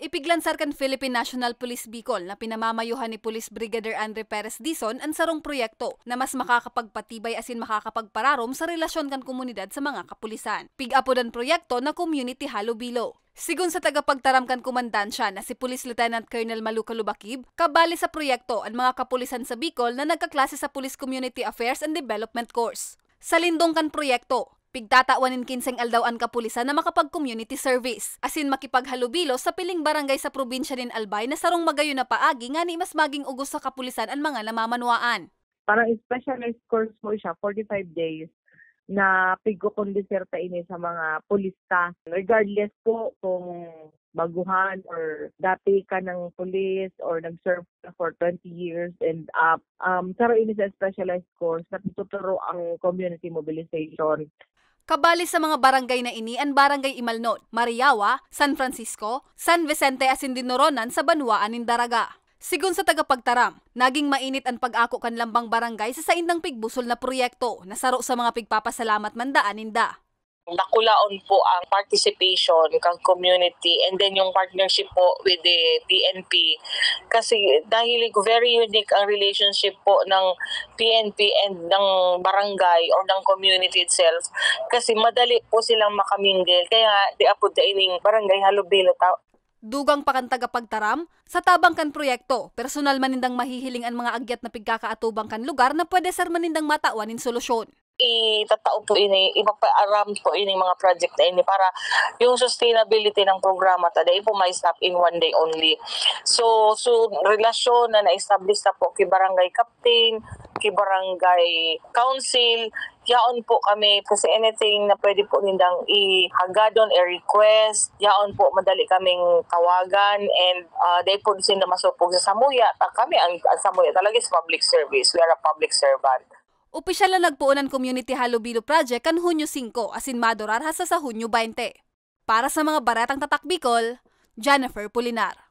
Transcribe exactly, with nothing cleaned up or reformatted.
Ipiglansar kan Philippine National Police Bicol na pinamamayohan ni Police Brigadier Andre Perez Dizon an sarong proyekto na mas makakapagpatibay asin makakapagpararom sa relasyon kan komunidad sa mga kapulisan. Pig-apod an proyekto na Community Halubilo. Sigon sa tagapagtaram kan komandansya na si Police Lieutenant Colonel Maluca Lubakib, kabali sa proyekto an mga kapulisan sa Bicol na nagkaklase sa Police Community Affairs and Development Course. Sa lindong kan proyekto, pigtatawan nin kinseng aldaw an kapulisan na makapag-community service, asin makipaghalubilo sa piling barangay sa probinsya nin Albay na sarong magayon na paagi ngani mas maging ugos sa kapulisan an mga namamanwaan. Parang specialized course po siya, forty-five days, na pigkukondisir ta ini sa mga pulista. Regardless po kung baguhan or dati ka ng pulis or nag-serve ka for twenty years and up, um, saro ini sa specialized course na tuturo ang community mobilization. Kabali sa mga barangay na ini an Barangay Imalnod, Mariawa, San Francisco, San Vicente asin Dinoronan sa banwaan nin Daraga. Sigon sa tagapagtaram, naging mainit an pag-ako kan lambang barangay sa saindang pigbusol na proyekto na saro sa mga pigpapasalamat man daan ninda. Nakulaon po ang participation ng community and then yung partnership po with the P N P. Kasi dahil very unique ang relationship po ng P N P and ng barangay or ng community itself. Kasi madali po silang makamingle. Kaya nga, di apod ta ining barangay halubilo ta. Dugang pa kan tagapagtaram, sa tabang kan proyekto, personal man nindang mahihiling an mga agyat na pigkakaatubang kan lugar na pwede ser man nindang matawan nin solusyon. Itatao po ini, ipapaaram po ining mga project na ini para yung sustainability ng programa ta dai po ma-stop in one day only. So, so relasyon na na-establish na po ki barangay captain, ki barangay council, yaon po kami kasi anything na pwede po nindang ihagadon, i-request, yaon po madali kaming tawagan and uh, dai po sinda masupog sa samuya. Ta kami ang, ang samuya talaga is public service. We are a public servant. Opisyal na nagpoon an Community Halubilo Project kan Hunyo singko asin madurar hasta sa Hunyo baynte. Para sa mga baretang Tatak Bicol, Jennifer Pulinar.